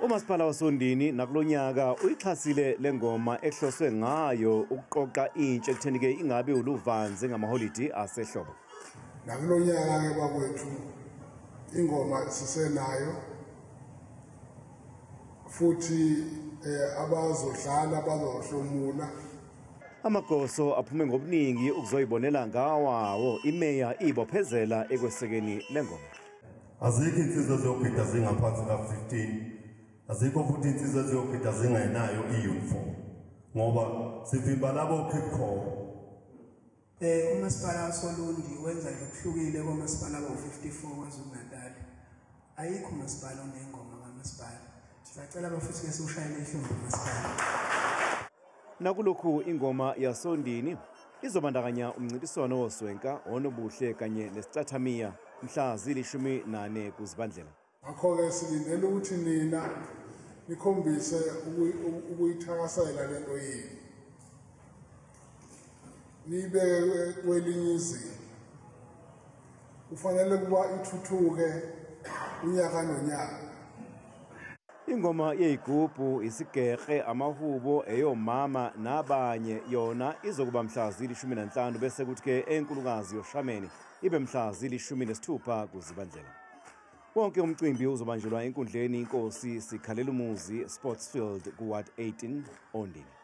Umasipala wasoNdini nakulonyaka uyixhasile lengoma ehloswe ngayo ukuqoqa intsha ekutheni ke ingabe uluvanze ngamaholidi asehlobo. Nakulonyaka ke bakwethu ingoma sisenayo futhi abazodlala bazohlomula. Amagoso aphume ngobuningi ukuzoyibonela ngawawo imeya ibophezela ekwesekeni lengoma. Azikho insizwa eziyogida zingaphansi ka-15, azikho futhi insizwa eziyogida zingenayo i-uniform ngoba sivimba labo keep call. Umasipala wasoLundi wenza nje okuhlukile komasipala abawu-54 KwaZulu Natal. Ayikho umasipala onengoma kamasipala. Sisacela abafuthi ke siwushayele ihlombe umasipala. Nakulokhu ingoma yasoNdini izobandakanya umncintiswano woswenka, onobuhle kanye nesicathamiya mhla zili-14 kuZibandlela. Ngakho-ke silindele ukuthi nina nikhombise ukuyithakasela lento yenu, niyibeke kwelinye izinga. Kufanele kuba ithuthuke unyaka nonyaka. Ingoma yeyigubhu, isigerhe, amahubo, eyomama nabanye yona izokuba mhla zili-15, bese kuthi-ke enkulukazi yoshameni ibe mhla zili-16 kuZibandlela. Wonke umcimbi uzobanjelwa enkundleni Inkosi Sikhalelumuzi Sportsfield ku-Ward 18 Ondini.